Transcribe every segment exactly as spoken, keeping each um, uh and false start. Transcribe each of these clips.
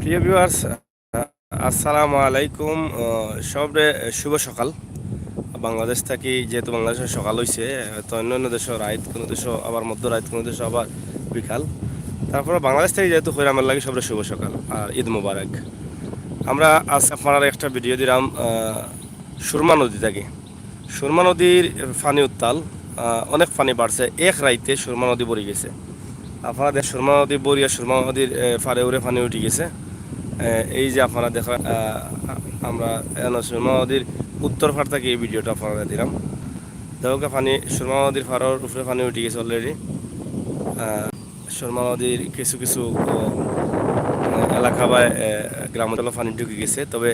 প্রিয় ভিউয়ার্স, আসসালামু আলাইকুম। আহ, সবরে শুভ সকাল। বাংলাদেশ থাকি, যেহেতু বাংলাদেশো সকাল অইছে, তো অন্য অন্য দেশো রাইত, কুনু দেশো আবার মধ্যরাইত, কুনু দেশো আবার বিকাল। তারপরে বাংলাদেশ থাকি যেহেতু কইরাম, এর লাগি সবরে শুভ সকাল আর ঈদ মোবারক। আমরা আজ আপনারারে একটা ভিডিও দিরাম, আহ, সুরমা নদী থাকি। সুরমা নদীর পানি উত্তাল, আহ, অনেক পানি বাড়ছে। এক রাইতে সুরমা নদী ভরি গেছে। আপনারা দেখ, সুরমা নদী ভরিয়া সুরমা নদীর, এ, ফারে উরে পানি উঠি গেছে। এ, এই যে আপনারা দেখরা, আহ, আমরা এখন সুরমা নদীর উত্তর ফার থাকি এই ভিডিওটা আপনারারে দিরাম। দেখউক্কা পানি, সুরমা নদীর ফারর উপরে পানি উঠি গেছে already। আহ, সুরমা নদীর কিছু কিছু, ও, এলাকা বা, এ, গ্রাম অঞ্চলো পানি ঢুকি গেছে। তবে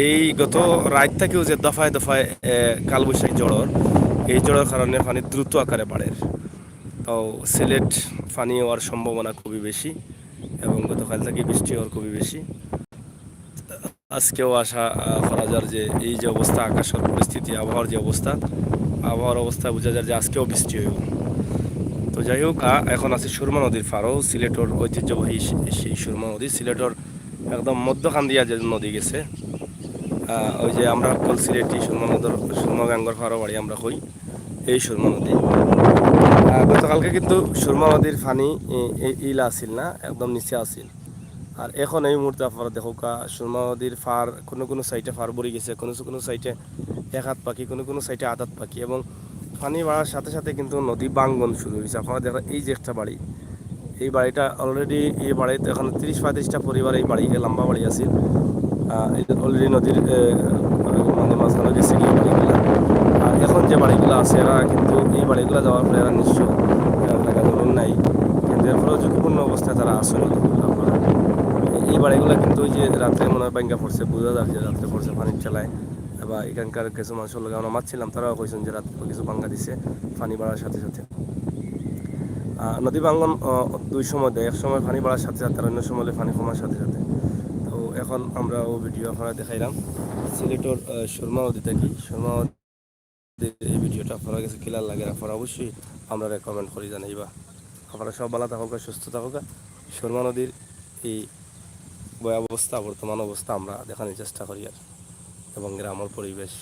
এই গত রাইত থাকিও যে দফায় দফায়, এ, কালবৈশাখী ঝড়র, এই ঝড়র কারণে পানি দ্রুত আকারে বাড়ের। তো সিলেট পানি অওয়ার সম্ভাবনা খুবই বেশি এবং গতকাল থাকি বৃষ্টি অওয়ার খুবই বেশি। আজকেও আশা, আহ, করা যার যে এই যে অবস্থা, আকাশর পরিস্থিতি, আবহাওয়ার যে অবস্থা, আবহাওয়ার অবস্থা বুঝা যার যে আজকেও বৃষ্টি অইবো। তো যাই হোক, আহ, এখন আছি সুরমা নদীর ফারো, সিলেটর ঐতিহ্যবাহী সে-, সেই সুরমা নদী, সিলেটর একদম মধ্যখান দিয়া যে নদী গেছে। আহ, ওই যে আমরা হকল সিলেটি সুরমা নদীর, সুরমা ব্যাঙ্গর ফারো বাড়ি আমরা কই, এই সুরমা নদী। আহ, গতকালকে কিন্তু সুরমা নদীর পানি এ-, এ-, ইলা আছিল না, একদম নিচে আছিল। আর এখন এই মুহূর্তে আপনারা দেখউক্কা, সুরমা নদীর ফার, কুনু কুনু সাইডে ফার ভরি গেছে, কুনু কুনু সাইডে এক আত পাকি, কুনু কুনু সাইডে আধা আত পাকি। এবং পানি বাড়ার সাথে সাথে কিন্তু নদী ভাঙ্গন শুরু অইছে। আপনারা দেখরা, এই যে একটা বাড়ি, এই বাড়িটা already, এই বাড়িত এখন তিরিশ পঁয়ত্রিশটা পরিবার এই বাড়ি, এই লম্বা বাড়ি আছিল। আহ, এই already নদীর, এ, মানে মাঝখানো গেছে গিয়া বাড়িগুলা। আর এখন যে বাড়িগুলা আছে, এরা কিন্তু এই বাড়িগুলা যাওয়ার পরে এরা নিঃস্ব, এরা জাগা জমিন নাই, কিন্তু এরপরেও ঝুঁকিপূর্ণ অবস্থায় তারা আশ্রয় নিতে হলো আপনারা। এই বাড়িগুলা কিন্তু ওই যে রাত্রে মনে হয় ভাঙ্গা পড়ছে, বুঝা যার যে রাত্রে পড়ছে পানির ঠেলায়। বা এখানকার কিছু মানুষর লগে আমরা মাতছিলাম, তারাও কইছেন যে রাত্রে কিছু ভাঙ্গা দিছে পানি বাড়ার সাথে সাথে। আহ, নদী ভাঙ্গন, আহ, দুই সময় দেয়, এক সময় পানি বাড়ার সাথে সাথে আর অন্য সময় হলে পানি কমার সাথে সাথে। তো এখন আমরা ও ভিডিও আপনারারে দেখাইরাম সিলেটর, আহ, সুরমা নদী থাকি। সুরমা নদীর এই ভিডিওটা আপনারার গেছে কিলা লাগের আপনারা অবশ্যই আমরারে comment করি জানাইবা। আপনারা সব ভালা থাকউক্কা, সুস্থ থাকউক্কা। সুরমা নদীর এই ভয়াবস্থা, বর্তমান অবস্থা আমরা দেখানির চেষ্টা করিয়ার এবং গ্রামর পরিবেশ।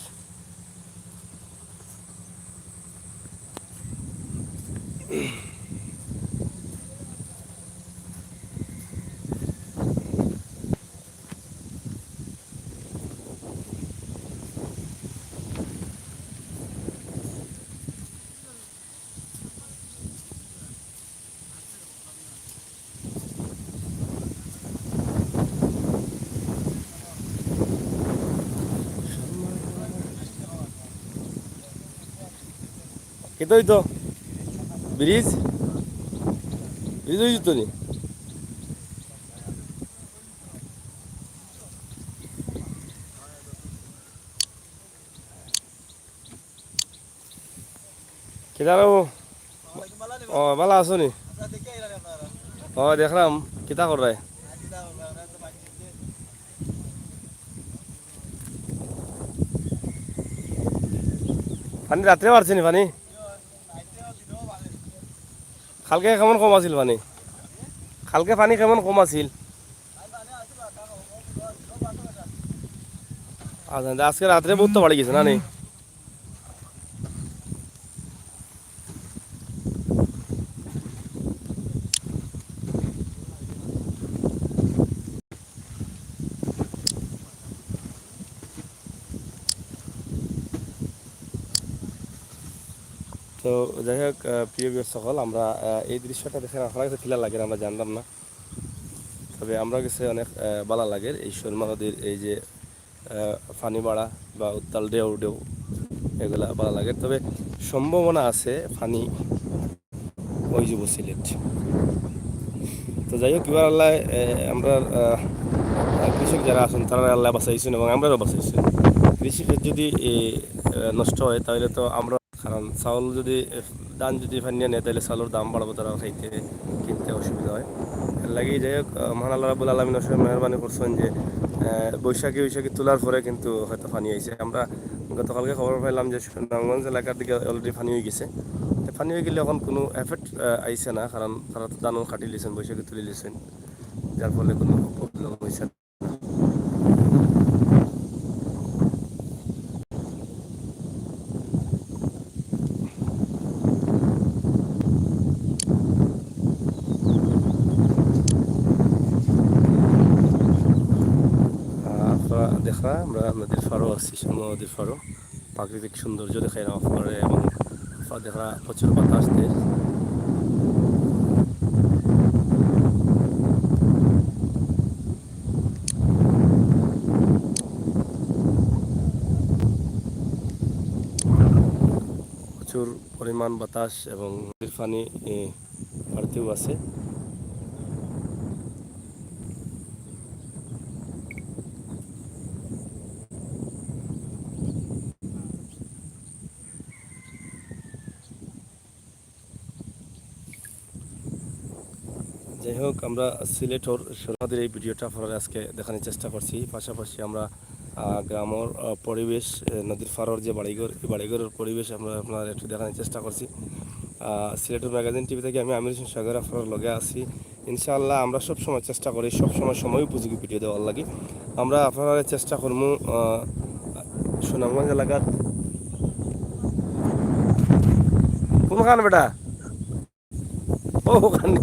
কিতা অইতো? ব্রিজ? ব্রিজ অইতো নি? কিতা রে ও? ও, ভালা আছো নি? ও, দেখরাম, কিতা কররায়? পানি রাত্রে বাড়ছে নি পানি? কালকে কেমন কম আছিল পানি? কালকে পানি কেমন কম আছিল? আচ্ছা, আজকে রাত্রে বহুত তো বাড়ি গেছে না নি? তো যাই হোক, আহ, প্রিয় ভিউয়ার্স সকল, আমরা, আহ, এই দৃশ্যটা দেখে আপনারার গেছে কিলা লাগের আমরা জানলাম না, তবে আমরার গেছে অনেক, আহ, ভালা লাগের। এই সুরমা নদীর এই যে, আহ, পানি বাড়া বা উত্তাল ঢেউ ঢেউ, এগুলা ভালা লাগের। তবে সম্ভাবনা আছে পানি অইযিবো সিলেট। তো যাই হোক, এবার আল্লাহ, এ, আমরা, আহ, আহ, কৃষক যারা আছইন, তারারে আল্লায় বাঁচাইছইন এবং আমরারেও বাঁচাইছইন। কৃষি ক্ষেত যদি, এ, আহ, নষ্ট হয়, তাহলে তো আমরা, কারণ চাউল যদি, এ, ধান যদি পানিয়ে নেয়, তাহলে চাউলর দাম বাড়বো, তারা খাইতে, কিনতে অসুবিধা হয়। এর লাগি যাই হোক, আহ, মহান আল্লাহ রাব্বুল আলামিন অসীম মেহেরবানি করছইন যে, আহ, বৈশাখী, বৈশাখী তুলার পরে কিন্তু হয়তো পানি আইছে। আমরা গতকালকে খবর পাইলাম যে সুনামগঞ্জ এলাকার দিকে already পানি অই গেছে। তো পানি অই গেলে এখন কোনো effect, আহ, আইছে না, কারণ তারা তো ধানও কাটি লিছইন, বৈশাখী তুলি লিছইন। যার ফলে কোনো প্রবলেম হয়েছে না। আহ, আপনারা দেখরা আমরা নদীর পাড়ও আছি, সুরমা নদীর পাড়ও। প্রাকৃতিক সৌন্দর্য দেখাইলাম আপনারে এবং আপনারা দেখরা প্রচুর বাতাস দের। প্রচুর পরিমাণ বাতাস এবং নদীর পানি, এ, বাড়তেও আছে। যাই হোক, আমরা সিলেটর সুরমা নদীর এই ভিডিওটা আপনারা আজকে দেখানোর চেষ্টা করছি। পাশাপাশি আমরা, আহ, গ্রামর, আহ, পরিবেশ, আহ, নদীর পাড়র যে বাড়িঘর, এই বাড়িঘরর পরিবেশ আমরা আপনারা একটু দেখানোর চেষ্টা করছি। আহ, সিলেটর ম্যাগাজিন টিভি থেকে আমি আমির হোসেন সাগর আপনার লগে আছি। ইনশাআল্লাহ আমরা সব সময় চেষ্টা করি, সব সময় সময় উপযোগী ভিডিও দেওয়ার লাগি। আমরা আপনারা চেষ্টা করমু, আহ, সুনামগঞ্জ এলাকাত কোনখান বেটা? ও, ওখানে।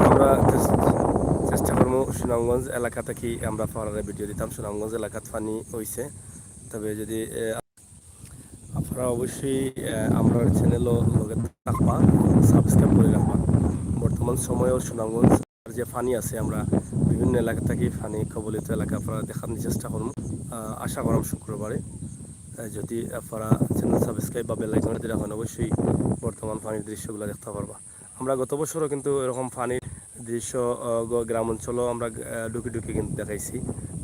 আমরা চেস-, চেষ্টা করমু সুনামগঞ্জ এলাকা থাকি আমরা আপনারারে ভিডিও দিতাম। সুনামগঞ্জ এলাকাত পানি হইছে, তবে যদি, এ, আপনারা অবশ্যই, আহ, আমরার চ্যানেলও লগে থাকবা, সাবস্ক্রাইব করে রাখবা। বর্তমান সময়ও সুনামগঞ্জ যে পানি আছে, আমরা বিভিন্ন এলাকা থাকি পানি কবলিত এলাকা আপনারা দেখানোর চেষ্টা করমু। আহ, আশা করাম শুক্রবারে, আহ, যদি আপনারা চ্যানেল সাবস্ক্রাইব বা বেল আইকন দিয়ে রাখেন, অবশ্যই বর্তমান পানির দৃশ্যগুলো দেখতে পারবা। আমরা গত বছরও কিন্তু এরকম পানির দৃশ্য, আহ, গ-, গ্রাম অঞ্চলও আমরা, আহ, ঢুকি ঢুকি কিন্তু দেখাইছি।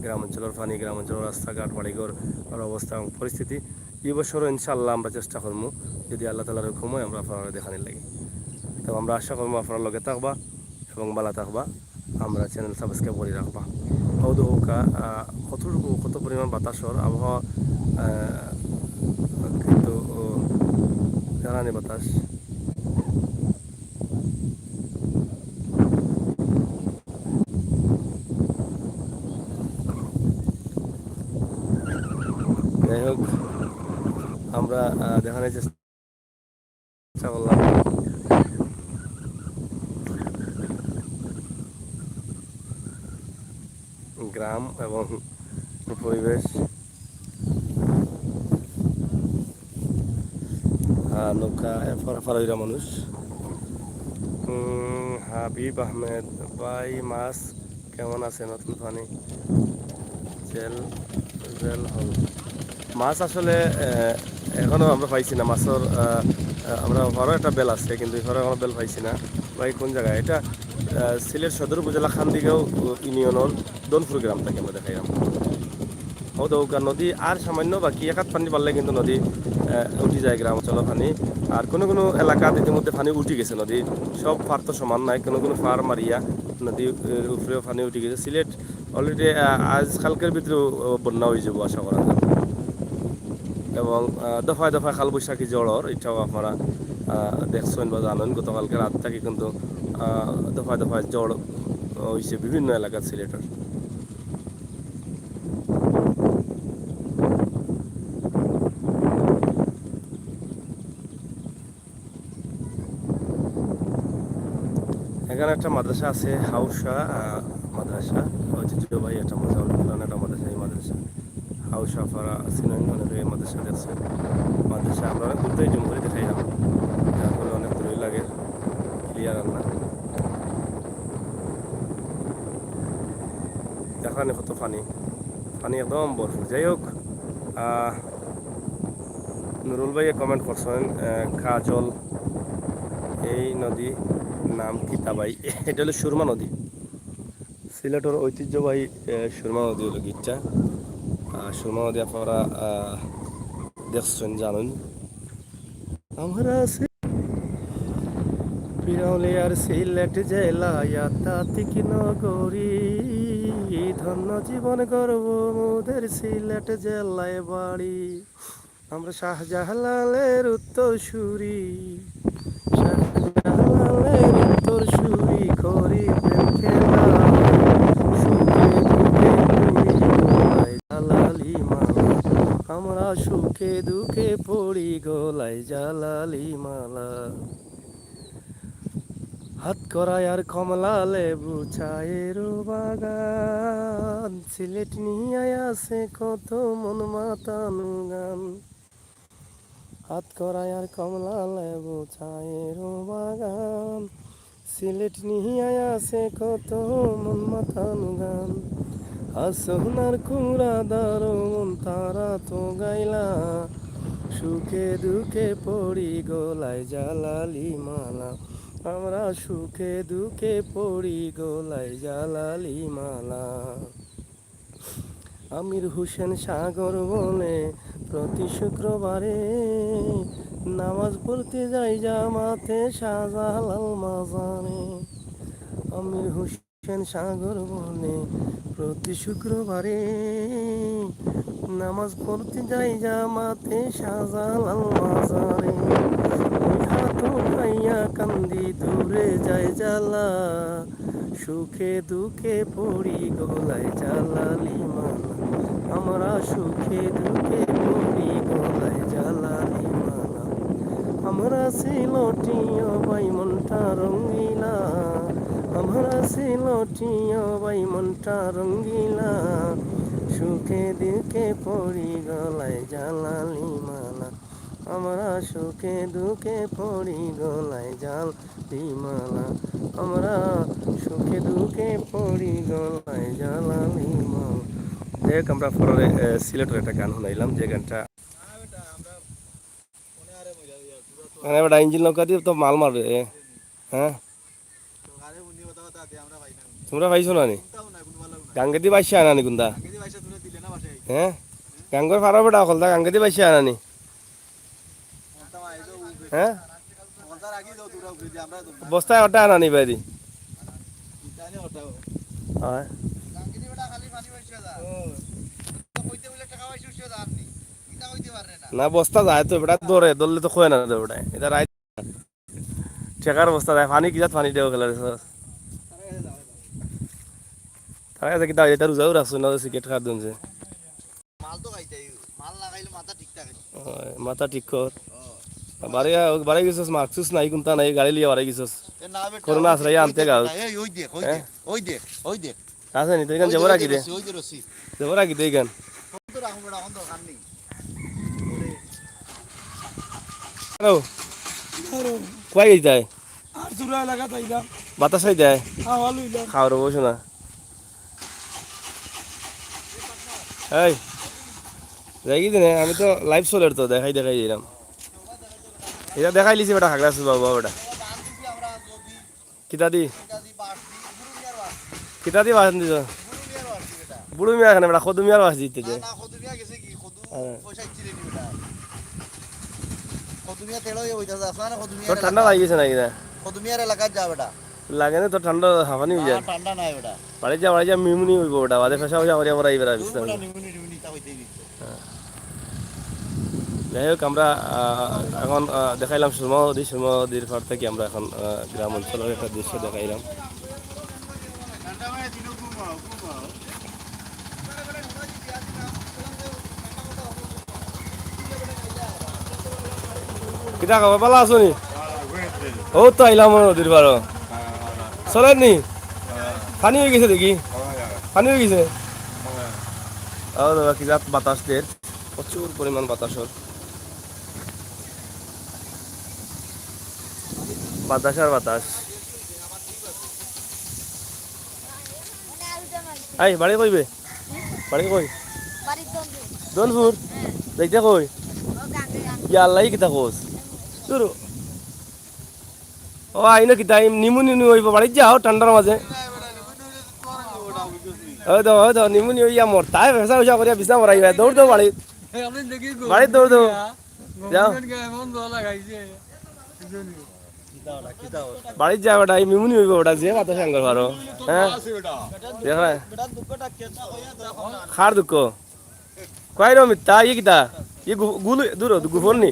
গ্রাম অঞ্চলের পানি, গ্রাম অঞ্চলের রাস্তাঘাট, বাড়িঘর, আর অবস্থা এবং পরিস্থিতি। এই বছরও ইনশাআল্লাহ আমরা চেষ্টা করমু, যদি আল্লাহ তাআলার হুকুম হয়, আমরা আপনারা দেখানির লাগি। তো আমরা আশা করমু আপনারা লগে থাকবা এবং ভালা থাকবা, আমরা চ্যানেল সাবস্ক্রাইব করে রাখবা। হৌদ হৌকা, আহ, কতটুকু, কত পরিমাণ বাতাসর আবহাওয়া, আহ, কিন্তু, ও, জানানি বাতাস। যাই হোক, আমরা, আহ, দেখানোর চেষ্টা করলাম গ্রাম এবং পরিবেশ। আহ, নৌকা এফার ওফার হইরা মানুষ। উম, হাবিব আহমেদ ভাই, মাছ কেমন আছে? নতুন পানি জেল জেল হল। মাছ আসলে, আহ, এখনো আমরা পাইছি না। মাছর, আহ, আহ, আমরা ঘরো একটা বেল আছে, কিন্তু ঘরো এখনো বেল পাইছি না। ভাই, কোন জায়গায় এটা? আহ, সিলেট সদর উপজেলা খান্দিগাঁও ইউনিয়নর দনপুর গ্রাম থেকে আমরা দেখাইলাম। হৌদ হৌকা নদী আর সামান্য বাকি, এক হাত পানি বাড়লে কিন্তু নদী, আহ, উঠি যায় গ্রাম অঞ্চল পানি। আর কোনো কোনো এলাকাত ইতিমধ্যে পানি উঠি গেছে নদী, সব পার তো সমান নাই, কোনো কোনো পার মারিয়া নদীর উপরেও পানি উঠি গেছে। সিলেট already, আহ, আজ কালকের ভিতরে, আহ, বন্যা হয়ে যাবো আশা করা যায়। এবং, আহ, দফায় দফায় কালবৈশাখী ঝড়র এটাও আপনারা, আহ, দেখছেন বা জানেন, গতকালকে রাত থেকে কিন্তু, আহ, দফায় দফায় ঝড় হয়েছে বিভিন্ন এলাকার সিলেটের। এখানে একটা মাদ্রাসা আছে, হাউসা, আহ, মাদ্রাসা, ঐতিহ্যবাহী একটা মাদ্রাসা, অনেক পুরানো একটা মাদ্রাসা। এই মাদ্রাসা হাউসা পাড়া আছে না, অনেকে এই মাদ্রাসা দেখছে। মাদ্রাসা আমরা অনেক দূর থেকে জুম করে দেখাইলাম, যার ফলে অনেক দূরই লাগে, ক্লিয়ার আর না। এখানে কত পানি, পানি একদম ভরপুর। যাই হোক, আহ, নুরুল ভাইয়ে কমেন্ট করছেন, আহ, কাজল, এই নদী নাম কিতা ভাই? এটা হলো সুরমা নদী, সিলেটের ঐতিহ্যবাহী, আহ, সুরমা নদী হলো গিট্টা। আহ, সুরমা নদী আপনারা, আহ, দেখছেন, জানেন। আমরা সি-, পিরাউলিয়ার সিলেট জেলা, আতাতিক নগরী, ধন্য জীবন গর্ব মোদের সিলেট জেলায় বাড়ি। আমরা শাহজালালের উত্তর সুরি, শাহজালালের উত্তর সুরি, করি প্রেম সুখে দুঃখে পড়ি গলায় জালালি মালা। হাতকড়ায় আর কমলা লেবু চায়ের বাগান, সিলেট নিয়ায় আছে কত মন মাতানো গান। হাতকড়ায় আর কমলা লেবু চায়ের বাগান, সিলেট নিয়ায় আছে কত মন মাতানো গান। আর সোনার কুমড়া দারো মন তারা তো গাইলা, সুখে দুঃখে পড়ি গলায় জালালি মালা। আমরা সুখে দুঃখে পড়ি গলায় জালালি মালা। আমির হোসেন সাগর বনে প্রতি শুক্রবারে নামাজ পড়তে যাই জামাতে শাহজালাল মাজারে। আমির হোসেন সাগর বনে প্রতি শুক্রবারে নামাজ পড়তে যাই জামাতে শাহজালাল মাজারে। ওই হাত উঠাইয়া কান্দি দূরে যায় জালা, সুখে দুঃখে পড়ি গলায় জালালি মালা। আমরা সুখে দুঃখে পড়ি গলায় জালালি মালা। আমরা সিলটিও ভাই মনটা রঙ্গিলা, আমরা সিলটিও ভাই মনটা রঙ্গিলা, সুখে দুঃখে পড়ি গলায় জালালি মালা। আমরা সুখে দুঃখে পড়ি গলায় জালালি মালা। আমরা সুখে দুঃখে পড়ি গলায় জালালি মালা। যাই হোক, আমরা পরে, এ, সিলেটের একটা গান শুনাইলাম, যে গানটা মানে বেটা ইঞ্জিন নৌকা দিয়ে তো মাল মারবে, এ? হ্যাঁ? তোমরা পাইছো না নি? গাঙ্গেদি বাইশা আনা নি কুন্তা? হ্যাঁ? গাঙ্গর ফারা বেটা অকলতা গাঙ্গেদি বাইশা আনা নি? হ্যাঁ? বস্তায় ওটা আনা নি বাইদি? হয়। না, বস্তা যায় তো, বেটা ধরে, ধরলে তো কয় না তো বেটা। এটা রাইত ঠেকার বস্তা যায়, পানি কি জাত পানি দেও খেলা রে। তারা কাছে কিতা, এটা রোজাও রাখছো না, সিগারেট খাওয়ার দিন যে। মাল তো খাইতে হইব, মাল না খাইলে মাথা ঠিক থাকে না। ওই, মাথা ঠিক কর। ও। বাড়ি, বাড়ি গেছস, মাস্ক নাই, কুন্তা নাই, গাড়ি লিয়ে বাড়ি গেছস। এ না বেটা, করোনা ওই আছড়াইয়া দেখ, আনতে ওই দেখ, গাও। এই, ওই দেখ, ওই হ্যাঁ? দেখ, ওই দেখ, ওই দেখ। আছে নি, তো এখান ওই যাবো দেখ, ওই রাখি দেখ দে। রশি, ওই দেখ রশি। যাবো রাখি দে এখান। কত রাখবো বেটা, এখন দরকার নেই। হ্যালো। হ্যালো। কই যাইতায়? আর জোড়া এলাকা যাইলাম। বাতাস খাই দেয়? হাওয়া লইলাম। খাওয়ার বসো না। এই, যাই কি দিনে? আমি তো লাইভ চলের তো, দেখাই দেখাই দিলাম। এটা দেখাই লিছি বেটা, খাগড়া আছে বাবা বেটা। কিতা দি? কিতা দি বাঁধন দিছ? বুড়ু মিয়ার বাঁধ দিতে যে। হ্যাঁ। তোর ঠান্ডা লাগি গেছে নাকি না? কদুমিয়ার এলাকাত যা বেটা। লাগে না, তোর ঠান্ডা হাঁফানি হয়ে যায়। ঠান্ডা নাই বেটা। বাড়ি যা, বাড়ি যা, নিমুনি হইব বেটা। বাদে ফেসা ফেসা করিয়া পড়াই বেড়া বিছনা। নিমুনি, নিমুনি, তা হইতেই দিচ্ছে। হ্যাঁ। যাই হোক, আমরা, আহ, এখন, আহ, দেখাইলাম সুরমা নদী, সুরমা নদীর পাড় থেকে আমরা এখন, আহ, গ্রাম অঞ্চলের একটা দৃশ্য দেখাইলাম। কিতা খবর, ভালা আছো নি? ও তো আইলাম নদীর পাড়ো। চলের নি? পানি হয়ে গেছে দেখি। পানি হয়ে গেছে। ও দাদা, কি জাত বাতাস দের, প্রচুর পরিমাণ বাতাস ওর। বাতাস আর বাতাস। আই, বাড়ি কইবে? বাড়ি কই? বাড়ির দন্দুর। দনপুর? হ্যাঁ। যাইতে কই? ও গাঙ্গে, গাঙ্গে। ইয়া আল্লাহ, কিতা কস? দূর। ও, আইনো কিতা, নিমু নিমু হইব, বাড়িত যাও, ঠান্ডার মাঝে। ওই তো, ওই তো, নিমু নিমু ইয়া মরতা, ফেসা ফেসা করিয়া বিছনা মরাই, দৌড় দৌড় বাড়ি। বাড়িত দৌড় দৌড়। যাও। বাড়িত যা বেটা, এই মিমুনি হইব বেটা, যে মাথা সাঙ্গর পারো। হ্যাঁ? দেখ না। কার দুঃখ? কই রে মিথ্যা, ইয়ে কিতা? ইয়ে গু-, গুলু, দূর হ, গুফর নি?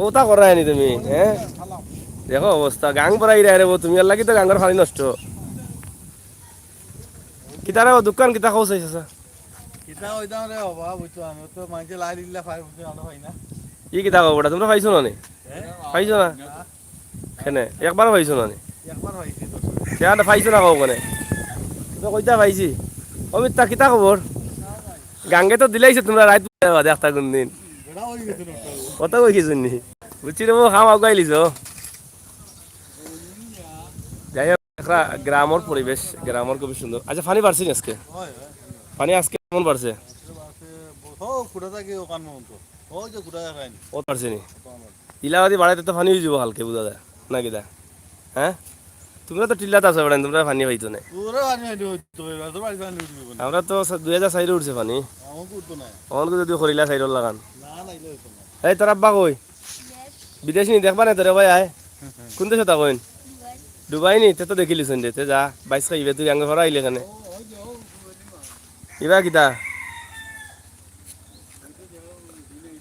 ওটা করায় নি তুমি, হ্যাঁ? দেখো অবস্থা, গাং ভরাই রে রে, তুমি আর লাগি তো গাঙ্গর পানি নষ্ট। কিতা রে, ও দোকান কিতা কও চাইছ? ইতা কইতাম রে বাবা, বুঝছো, আমি তো মাইনষে লাই দিলা পাই, বুঝছো, আমরা পাই না। ই কিতা খবর? তোমরা পাইছো না নি? হ্যাঁ? পাইছো না? না। কেনে? একবারও পাইছো না নি? একবার পাইছি তো। কেনে পাইছো না কও কেনে? তো কইতা পাইছি। ও মিথ্যা, কিতা খবর? গাঙ্গে তো দিলাইছে তোমরা রাইত বাদে একটা কোন দিন। বেড়া হয়ে গেছে না। কথা কই কিছু নি? বুঝছি রে, ও খাম আগুয়াই লিছো। যাই হোক, একটা গ্রামর পরিবেশ, গ্রামর খুবই সুন্দর। আচ্ছা, পানি বাড়ছে নি আজকে? হয়, হয়। পানি আজকে কেমন বাড়ছে? আজকে বাড়ছে, ও খুঁটা থাকে ওখান মতো। ওই যে খুঁটা দেখায়নি। ও বাড়ছে নি? ওখান মতো। ইলাবাদি বাড়াইতে তো পানি হয়ে যাবো হালকা, বুঝা যায়। না কিতা? হ্যাঁ? তোমরা তো টিল্লাত আছো বেটা, তোমরা পানি পাইতো না। তোরা পানি পাইতে হইতো, এবার তো বাড়ি পানি উঠবে না। আমরা তো সা-, দুই হাজার চাইরো উঠছে পানি। আমাকে উঠতো না। আমাকে যদি করিলা চাইরো লাগান। না, না, ইলে হইতো না। এই, তোর আব্বা কই? বিদেশ নি, দেখবা না তোরে ভাই, আয়। কোন দেশে তা কইন? দুবাই নি, তে তো দেখিলিস রে, তে যা, বাইশ খাইবে তুই, আঙ্গে ভরা আইলে এখানে। ইবা কিতা?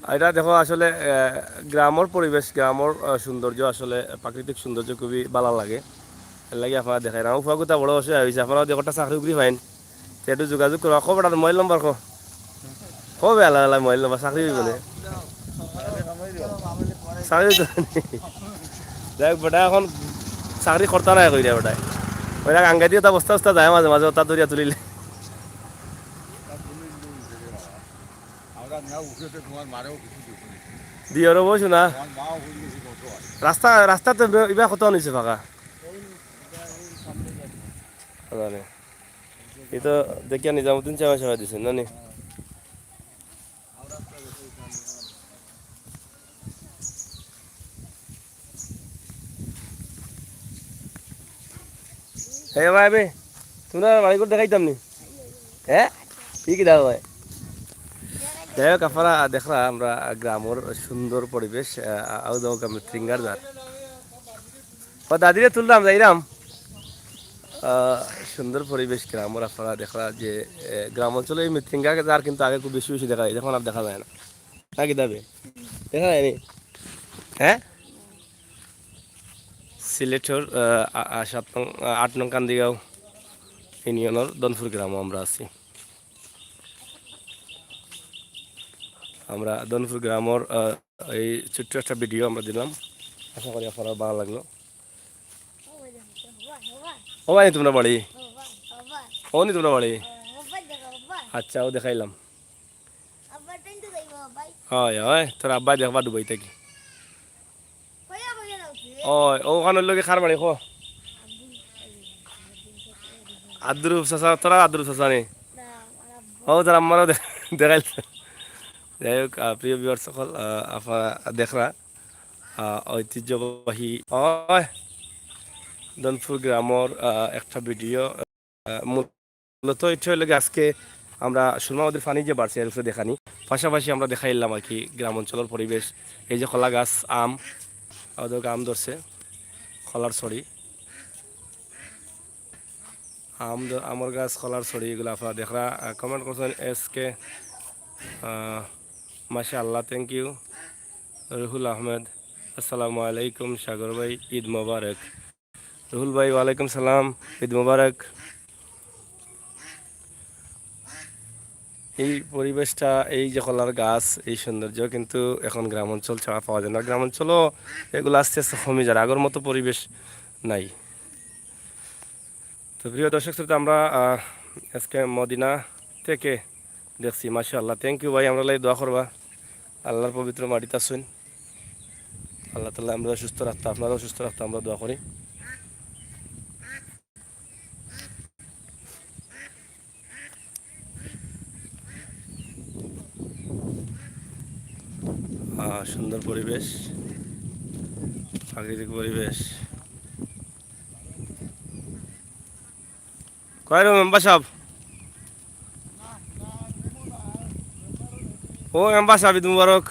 এটা দেখো আসলে, আহ, গ্রামর পরিবেশ, গ্রামর, আহ, সৌন্দর্য আসলে, প্রাকৃতিক সৌন্দর্য খুবই ভালা লাগে। এর লাগি আপনারা দেখাই। আমার ফুয়া গুতা বড় অসহায় হইছে, আপনারা দেখো একটা চাকরি উকরি পাইন। তে একটু যোগাযোগ করবা। কও বেটা, মোবাইল নম্বর কও। কও বে, আল্লাহ, আল্লাহ, মোবাইল নম্বর, চাকরি হইব না। চাকরি তো নেই। যাই হোক, বেটা এখন চাকরি করতা না কইরা বেটায়। ওইটা গাঙ্গা দিয়ে তা বস্তা বস্তা যায় মাঝে মাঝে, ওটা দরিয়া তুলিলে। আমরা নেওয়া উঠেছে, তোমার মারেও কিছু দিতে নেই। দিও রে বসু না। তোমার মাও হয়ে গেছে কত আর। রাস্তা, রাস্তা তো ইবা কত নিছে ফাঁকা। জানে। এই তো দেখিয়া নিজামুদ্দিন চেয়ারম্যান সাহেব দিছেন, না নি? হে ভাই, বে, তোমরা বাড়ি ঘর দেখাইতাম নি? হ্যাঁ? কি কি দাও ভাই? যাই হোক, আপনারা দেখরা আমরা গ্রামর সুন্দর পরিবেশ, আহ, আউ যাও গ্রামে ট্রিঙ্গার যার। ও দাদিরে তুললাম, যাইরাম। আহ, সুন্দর পরিবেশ গ্রামর, আপনারা দেখরা যে, এ, গ্রাম অঞ্চলে এই মৃত্যুঞ্জয় যার কিন্তু আগে খুব বেশি বেশি দেখা যায়, এখন আর দেখা যায় না। না কিতা বে? দেখা যায়নি? হ্যাঁ? সিলেটর, আহ, আ-, আ-, সাত নং, আ, আট নং কান্দিগাঁও ইউনিয়নর দনপুর গ্রামো আমরা আছি। আমরা দনপুর গ্রামর, আহ, এই ছোট্ট একটা ভিডিও আমরা দিলাম, আশা করি আপনারা ভালা লাগলো। ও ভাই, তোমরা বাড়ি? ও নি তোমরা বাড়ি? আচ্ছা, ও দেখাইলাম। হয়, হয়, তোর আব্বা দেখবা দুবাই থাকি। ওই, ওখান অইলো গি কার বাড়ি, কো? আব্দুর রউফ চাচা, তোরা আব্দুর রউফ চাচা নি? ও, তোর আম্মারও দে-, দেখাইল। যাই হোক, আহ, প্রিয় viewers সকল, আহ, আপনারা দেখরা, আহ, ঐতিহ্যবাহী, ওই, দনপুর গ্রামর, আহ, একটা ভিডিও। আহ, মূলত এটা অইলো গি আজকে আমরা সুরমা নদীর পানি যে বাড়ছে, এর উপরে দেখানি। পাশাপাশি আমরা দেখাইলাম আর কি গ্রাম অঞ্চলর পরিবেশ। এই যে কলা গাছ, আম, আমাদের আম ধরছে, কলার ছড়ি। আম ধ-, আমর গাছ, কলার ছড়ি, এগুলা আপনারা দেখরা, আহ, comment করছেন এস কে, আহ, মাশাআল্লাহ, thank you। রুহুল আহমেদ, আসসালামু আলাইকুম, সাগর ভাই, ঈদ মোবারক। রুহুল ভাই, ওয়ালাইকুম সালাম, ঈদ মোবারক। এই পরিবেশটা, এই যে কলার গাছ, এই সৌন্দর্য কিন্তু এখন গ্রাম অঞ্চল ছাড়া পাওয়া যায় না। গ্রাম অঞ্চলও এগুলো আস্তে আস্তে কমে যার, আগর মতো পরিবেশ নাই। তো প্রিয় দর্শক শ্রোতা, আমরা, আহ, আজকে মদিনা থেকে দেখছি, মাশাআল্লাহ। Thank you ভাই, আমরার লাগি দোয়া করবা। আল্লাহর পবিত্র মাটিত আছইন। আল্লাহ তাআলা আমরারে সুস্থ রাখতা, আপনারারেও সুস্থ রাখতা, আমরা দোয়া করি। আহ, সুন্দর পরিবেশ, প্রাকৃতিক পরিবেশ। কই রে মেম্বার সাব? ও মেম্বার সাব, ঈদ মুবারক।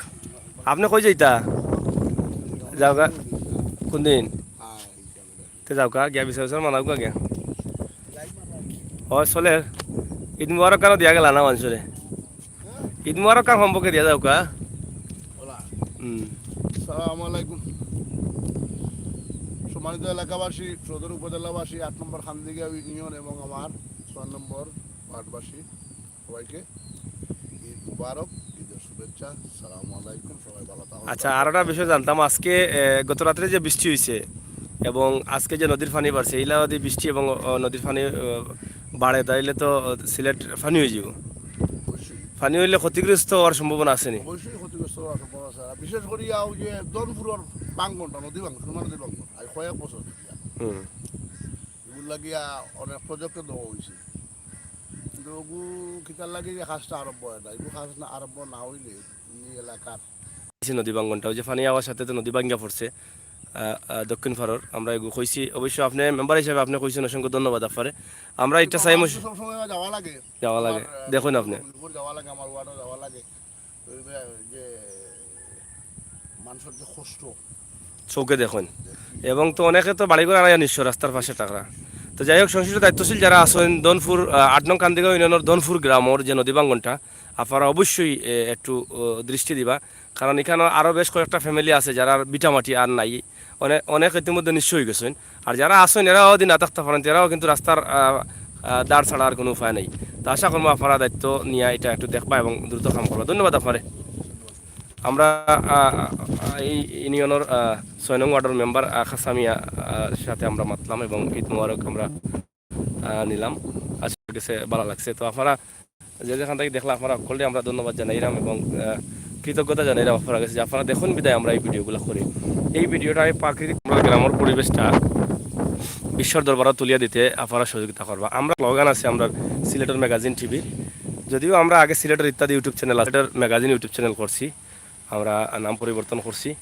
আপনে কই যাইতা? যাওগা। কোন দিন? তে যাওগা, গিয়া বিচার বিচার মানাওগা গিয়া। ও চলের। ঈদ মুবারক কানো দিয়া গেলা না মানষরে? ঈদ মুবারক কান সম্পর্কে দিয়া যাওগা। ওলা। হুম। আসসালামু আলাইকুম। সম্মানিত এলাকাবাসী, সদর উপজেলাবাসী, আট নম্বর খান্দিগাঁও ইউনিয়ন এবং আমার ছয় নম্বর ওয়ার্ডবাসী, সবাইকে মুবারক, ঈদের শুভেচ্ছা। সালামু আলাইকুম, সবাই ভালো থাকুন। আচ্ছা, আর একটা বিষয় জানতাম, আজকে এ, গত রাত্রে যে বৃষ্টি হয়েছে এবং আজকে যে নদীর পানি বাড়ছে, এইলা যদি বৃষ্টি এবং ও, নদীর পানি ও, বাড়ে, তাইলে তো সিলেট পানি হয়ে যাব। অবশ্যই পানি হইলে ক্ষতিগ্রস্ত হওয়ার সম্ভাবনা আছে নি? অবশ্যই ক্ষতিগ্রস্ত হওয়ার সম্ভাবনা আছে। আর বিশেষ করি ওই যে দনপুরের বাঙ্গনটা, নদী বাঙ্গন, সুরমা নদীর বাঙ্গন, আজ কয়েক বছর ধরিয়া হুম। এগুলো লাগিয়া অনেক প্রজেক্টে দেওয়া হয়েছে, কিন্তু ওগু কিতার লাগি যে কাজটা আরম্ভ হয় না, এগু কাজ না আরম্ভ না হইলে এই এলাকার এই নদী বাঙ্গনটা, ওই যে পানি আওয়ার সাথে তো নদী ভাঙ্গা পড়ছে আহ, আহ, দক্ষিণ পাড়র। আমরা এগু কইছি, অবশ্য আপনি মেম্বার হিসাবে আপনি কইছেন, অসংখ্য ধন্যবাদ আপনারে। আমরা এটা চাই মুশ- সবসময় যাওয়া লাগে। যাওয়া লাগে। আমার, আহ, দেখুন আপনি। উপর যাওয়া লাগে, আমার ওয়ার্ডও যাওয়া লাগে। তো এই যে মানুষের যে কষ্ট, চোখে দেখুন। এবং তো অনেকে তো বাড়িঘর আড়াইয়া নিঃস্ব রাস্তার পাশে থাকরা। তো যাই হোক, সংশ্লিষ্ট দায়িত্বশীল যারা আছেন, দনপুর আহ, আট নং কান্দিগাঁও ইউনিয়নের দনপুর গ্রামের যে নদী বাঙ্গনটা, আপনারা অবশ্যই এ, একটু ও, দৃষ্টি দিবা, কারণ এখানে আরও বেশ কয়েকটা ফ্যামিলি আছে যারার ভিটামাটি আর নাই, অনেক অনেক ইতিমধ্যে নিঃস্ব হয়ে গেছেন। আর যারা আছেন, এরাও যদি না থাকতে পারেন, এরাও কিন্তু রাস্তার আহ, আহ, দাঁড় ছাড়া আর কোনো উপায় নেই। তো আশা করবো আপনারা দায়িত্ব নিয়ে এটা একটু দেখবা এবং দ্রুত কাম করবা। ধন্যবাদ আপনারে। আমরা আহ, এই ইউনিয়নের আহ, ছয় নং ওয়ার্ডের মেম্বার আহ, খাসা মিয়া আহ, সাথে আমরা মাতলাম এবং ঈদ মোবারক আমরা আহ, নিলাম। আশা করি গেছে ভালো লাগছে। তো আপনারা যে যেখান থেকে দেখলা, আপনারা সকলকে আমরা ধন্যবাদ জানাইলাম এবং আহ, কৃতজ্ঞতা জানাইলাম আপনারা গেছে যে আপনারা দেখুন বিদায় আমরা এই ভিডিওগুলো করি। এই ভিডিওটা আমি প্রাকৃতিক আমরা গ্রামের পরিবেশটা বিশ্বর দরবারে তুলিয়া দিতে আপনারা সহযোগিতা করবা। আমরা স্লোগান আছে আমরা সিলেটের ম্যাগাজিন টিভির, যদিও আমরা আগে সিলেটের ইত্যাদি ইউটিউব চ্যানেল আছে, সিলেটের ম্যাগাজিন ইউটিউব চ্যানেল করছি, আমরা নাম পরিবর্তন করছি।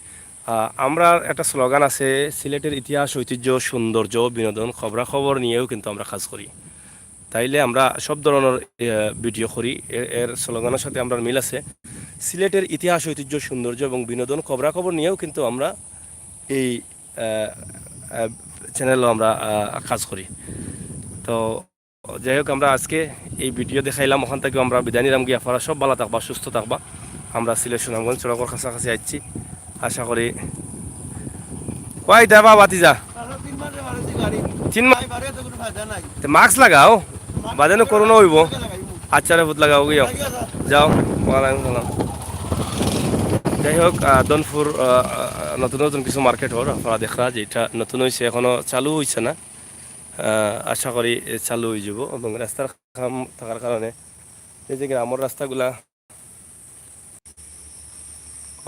আহ, আমরা একটা স্লোগান আছে, সিলেটের ইতিহাস, ঐতিহ্য, সৌন্দর্য, বিনোদন, খবরাখবর নিয়েও কিন্তু আমরা কাজ করি। তাইলে আমরা সব ধরনের আহ, ভিডিও করি, এ- এর স্লোগানের সাথে আমরা মিল আছে। সিলেটের ইতিহাস, ঐতিহ্য, সৌন্দর্য এবং বিনোদন, খবরাখবর নিয়েও কিন্তু আমরা এই আহ, আহ, চ্যানেলও আমরা আহ, কাজ করি। তো যাই হোক, আমরা আজকে এই ভিডিও দেখাইলাম, ওখান থেকে আমরা বিদায় নিলাম গিয়া। আপনারা সব ভালো থাকবা, সুস্থ থাকবা। আমরা সিলেট সুনামগঞ্জ সড়কের কাছাকাছি আইছি, আশা করি। ওই দে বাবা, বাতি যা। তিন মাস। মাস্ক লাগাও, বাদে না করোনা হইব। আচ্ছা রে, ভূত লাগাও গিয়া। যাও, ওয়ালাইকুম সালাম। যাই হোক, আহ, দনপুর আহ, আহ, নতুন নতুন কিছু মার্কেট হর আপনারা দেখরা যে এটা নতুন হয়েছে, এখনো চালু হয়েছে না। আহ, আশা করি এ চালু হয়ে যাব এবং রাস্তার কাম থাকার কারণে এই যে গ্রামের রাস্তাগুলা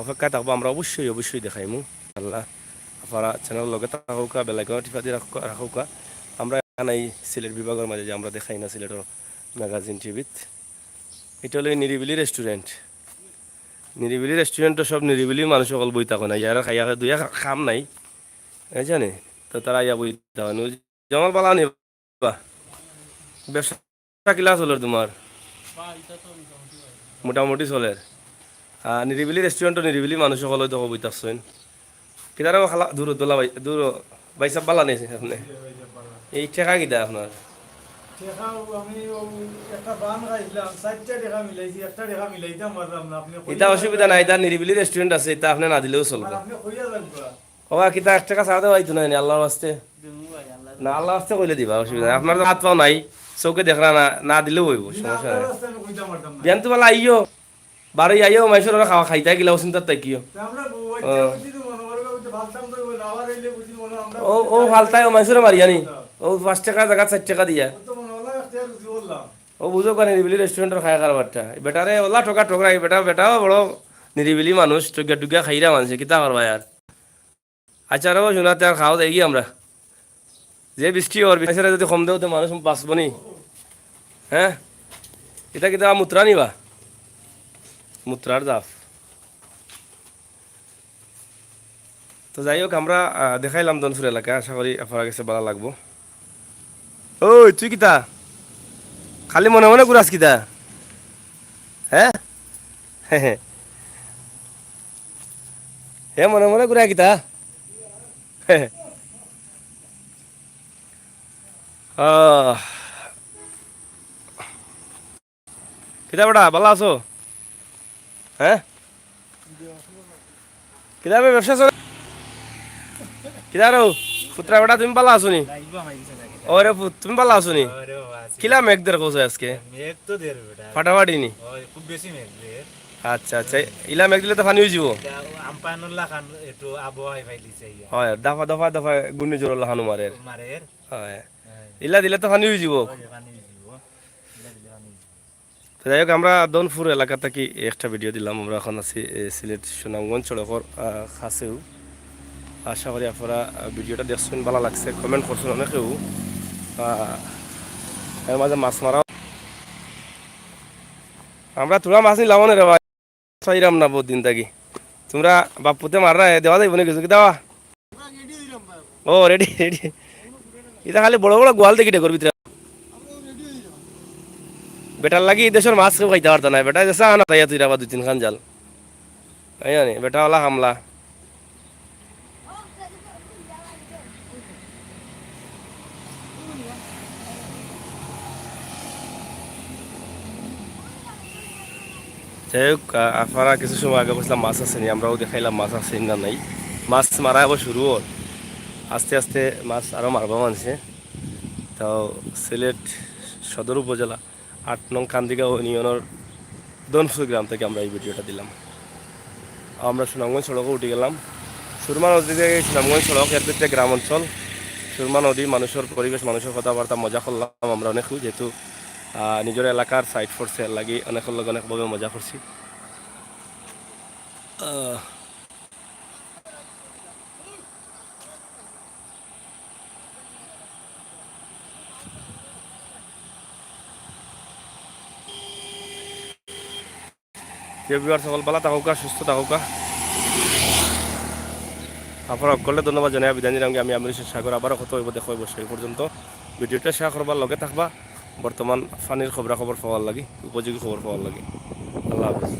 অপেক্ষায় থাকবো, আমরা অবশ্যই অবশ্যই দেখাইমু। আল্লাহ, আপনারা চ্যানেল লগে থাকুকা, বেল আইকন টিপা দিয়ে রাখুকা রাখুকা। আমরা এখানে এই সিলেট বিভাগের মাঝে যে আমরা দেখাই না সিলেটের ম্যাগাজিন টিভিত, এটা হলো এই নিরিবিলি রেস্টুরেন্ট। নিরিবিলি রেস্টুরেন্টও সব নিরিবিলি মানুষ সকল বই থাকো না, ইয়ারা খাইয়া দুইয়া কাম নাই, জানে তো তারা আইয়া বই থাকো। জামাল বালা নি বা, ব্যবসা কিলা চলের তোমার? মোটামুটি চলের। আর নিরিবিলি রেস্টুরেন্টও নিরিবিলি মানুষ সকল হয়তো বই থাকছেন। কিতারা খালা দূর দোলা ভাই, দূর ভাই সাহেব বালা নেই আপনি? এই ঠেকা কিতা আপনার? ঠেকা ও আমি ও একটা পান খাইছিলাম, চারটা টেকা মিলাইছি, একটা টেকা মিলাইতাম পারলাম না। আপনি এটা অসুবিধা নাই, এটা নিরিবিলি রেস্টুরেন্ট আছে, এটা আপনি না দিলেও চলবে। আপনি কইয়া যাইবা। ও বা, কিতা এক টেকা চা দেওয়া হইতো না নি, আল্লাহর ওয়াস্তে? না, আল্লাহর ওয়াস্তে কইলে দিবা, অসুবিধা নাই। আপনার তো হাত পাও নাই, চোখে দেখরা না, না দিলেও হইব, সমস্যা নাই। বিয়ান তো বালা আইও, বারো আইও, মাইসুর ওরা খাওয়া খাইতে গেলে অসুবিধা তাই কিও। ও, ও ফালতায় ও মাইসুরে মারিয়া নি। ও পাঁচ টেকা জায়গা চার টেকা দিয়া। ও বুঝো কেন নিরিবিলি রেস্টুরেন্টর খায় কারবারটা। বেটারে ওলা ঠকা ঠকরা, বেটা, বেটাও বড় নিরিবিলি মানুষ, টুকিয়া টুকিয়া খাইরা মানছে, কিতা করবা আর? আচ্ছা, রে, শোনাতে আর খাওয়া দেয় কি আমরা? যে বৃষ্টি ওর বৃষ্টি যদি কম দেও, তো মানুষ বাঁচবো নি? হ্যাঁ? এটা কিতা মুত্রা নিবা? মুত্রার দাফ। তো যাই হোক, আমরা আহ, দেখাইলাম দনপুর এলাকা, আশা করি আপনার কাছে ভালো লাগবো। ওই, তুই কিতা? খালি মনে মনে ঘুরাস কিতা? হ্যাঁ? হে মনে মনে ঘুরা কিতা? আহ। কিতা বেটা, ভালা আছো? হ্যাঁ? কিতা বে ব্যবসা চলে? কিতা রো? পুত্রা বেটা, তুমি ভালা আছো নি? ওরে পুত, তুমি ভালা আছো নি? কিলা মেঘ দের কইছো আজকে? মেঘ তো দের বেটা। ফাটাফাটি নি? ওই, খুব বেশি মেঘ দের। আচ্ছা, আচ্ছা, ইলা মেঘ দিলে তো পানি অইযিবো। আমপানর লাখান একটু আবহাওয়ায় ফাইলিছে ইয়া। হয়, দফা দফা দফা ঘূর্ণিঝড়র লাখান মারের। মারের। হয়। হ্যাঁ। ইলা দিলে তো পানি অইযিবো। ওই, পানি অইযিবো। ইলা দিলে পানি অইযিবো। তো যাই হোক, আমরা দনপুর এলাকা থাকি একটা ভিডিও দিলাম। আমরা এখন আছি, এ, সিলেট সুনামগঞ্জ সড়কর, আহ, কাছেউ। আশা করি আপনারা, আহ, ভিডিওটা দেখছইন, ভালা লাগছে, কমেন্ট করছইন অনেকেউ। আহ, এর মাঝে মাছ মারা, আমরা থুড়া মাছ নিলাম নে রে ভাই, চাইরাম না বহুত দিন থাকি। তোমরা বাপুতে মাররা, এ, দেওয়া যাইবো না কিছু, কি দেওয়া? ও, রেডি, রেডি। ইটা খালি বড় বড় গোয়াল দেখি ডেকর ভিতরে। বেটার লাগি ই দেশর মাছ কেউ খাইতা পারতা নায়। বেটা দেশা আনা তাইয়া তুই রাবা দুই তিন খান জাল। তাই জানি, বেটা ওলা হামলা। যাই হোক, আ-, আপনারা কিছু সময় আগে কইছিলাম মাছ আছে নি, আমরাও দেখাইলাম মাছ আছে নি না নাই। মাছ মারা আবার শুরু অর, আস্তে আস্তে মাছ আরও মারবা মানষে। তো সিলেট সদর উপজেলা আট নং কান্দিগাঁও ইউনিয়নর দনপুর গ্রাম থাকি আমরা এই ভিডিওটা দিলাম। আমরা সুনামগঞ্জ সড়কো উঠি গেলাম। সুরমা নদী থাকি সুনামগঞ্জ সড়ক, এর ভিতরে গ্রাম অঞ্চল। সুরমা নদী, মানুষর পরিবেশ, মানুষর কথাবার্তা মজা করলাম আমরা অনেক, যেহেতু, আহ, নিজর এলাকার সাইড পড়ছে, এর লাগি অনেকর লগে অনেকভাবে মজা করছি। আহ, প্রিয় ভিউয়ার সকল, ভালা থাকউক্কা, সুস্থ থাকউক্কা। আপনারা সকলরে ধন্যবাদ জানাই বিদায় নিলাম। আমি আমির হোসেন সাগর, আবারও কথা অইবো, দেখা অইবো। সেই পর্যন্ত ভিডিওটা শেয়ার করবা, লগে থাকবা বর্তমান পানির খবরাখবর পাওয়ার লাগি, উপযোগী খবর পাওয়ার লাগি। আল্লাহ হাফেজ।